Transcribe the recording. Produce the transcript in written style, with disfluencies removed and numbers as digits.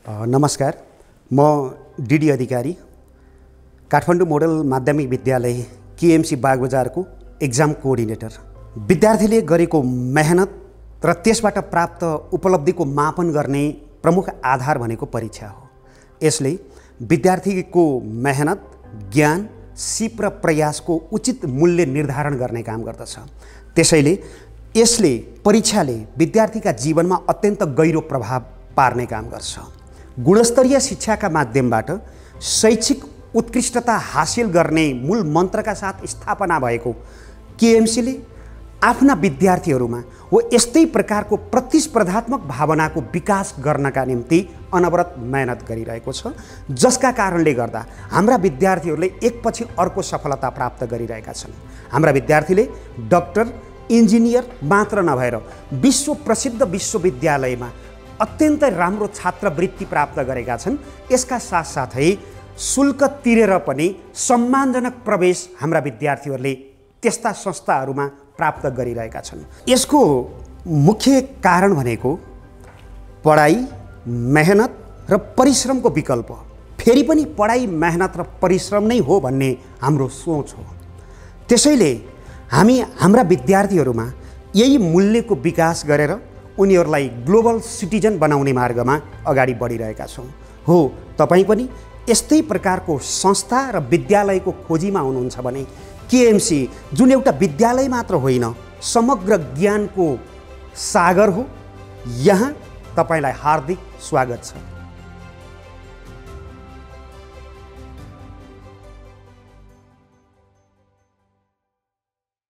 नमस्कार, म डीडी अधिकारी, काठमाडौँ मोडल माध्यमिक विद्यालय केएमसी बागबजारको एक्जाम कोअर्डिनेटर। विद्यार्थीले गरेको मेहनत र त्यसबाट प्राप्त उपलब्धिको मापन गर्ने प्रमुख आधार भनेको परीक्षा हो। यसले विद्यार्थीको मेहनत, ज्ञान, सिप र प्रयासको उचित मूल्य निर्धारण गर्ने काम गर्दछ। त्यसैले यसले परीक्षाले विद्यार्थीका जीवनमा अत्यन्त गहिरो प्रभाव पार्ने काम गर्छ। गुणस्तरीय शिक्षाका माध्यमबाट शैक्षिक उत्कृष्टता हासिल गर्ने मूल मन्त्रका साथ स्थापना भएको केएमसीले आफ्ना विद्यार्थीहरूमा हो यस्तै प्रकारको प्रतिस्पर्धात्मक भावनाको विकास गर्नका निम्ति अनवरत मेहनत गरिरहेको छ, जसका कारणले गर्दा हाम्रा विद्यार्थीहरूले एकपछि अर्को सफलता प्राप्त गरिरहेका छन्। हाम्रा विद्यार्थीले डाक्टर, इन्जिनियर मात्र नभएर विश्व प्रसिद्ध विश्वविद्यालयमा अत्यन्तै राम्रो छात्रवृत्ति प्राप्त गरेका छन्। यसका साथसाथै शुल्क तिरेर पनि सम्मानजनक प्रवेश हाम्रा विद्यार्थीहरूले त्यस्ता संस्थाहरूमा प्राप्त गरिरहेका छन्। यसको मुख्य कारण भनेको पढाइ, मेहनत र परिश्रमको विकल्प, फेरि पनि पढाइ, मेहनत र परिश्रम नै हो भन्ने हाम्रो सोच हो। त्यसैले हामी हाम्रा विद्यार्थीहरूमा यही मूल्यको विकास गरेर उनीहरूलाई ग्लोबल सिटिजन बनाउने मार्गमा अगाडि बढिरहेका छौँ। हो, तपाईँ पनि यस्तै प्रकारको संस्था र विद्यालयको खोजीमा हुनुहुन्छ भने केएमसी, जुन एउटा विद्यालय मात्र होइन, समग्र ज्ञानको सागर हो, यहाँ तपाईँलाई हार्दिक स्वागत छ।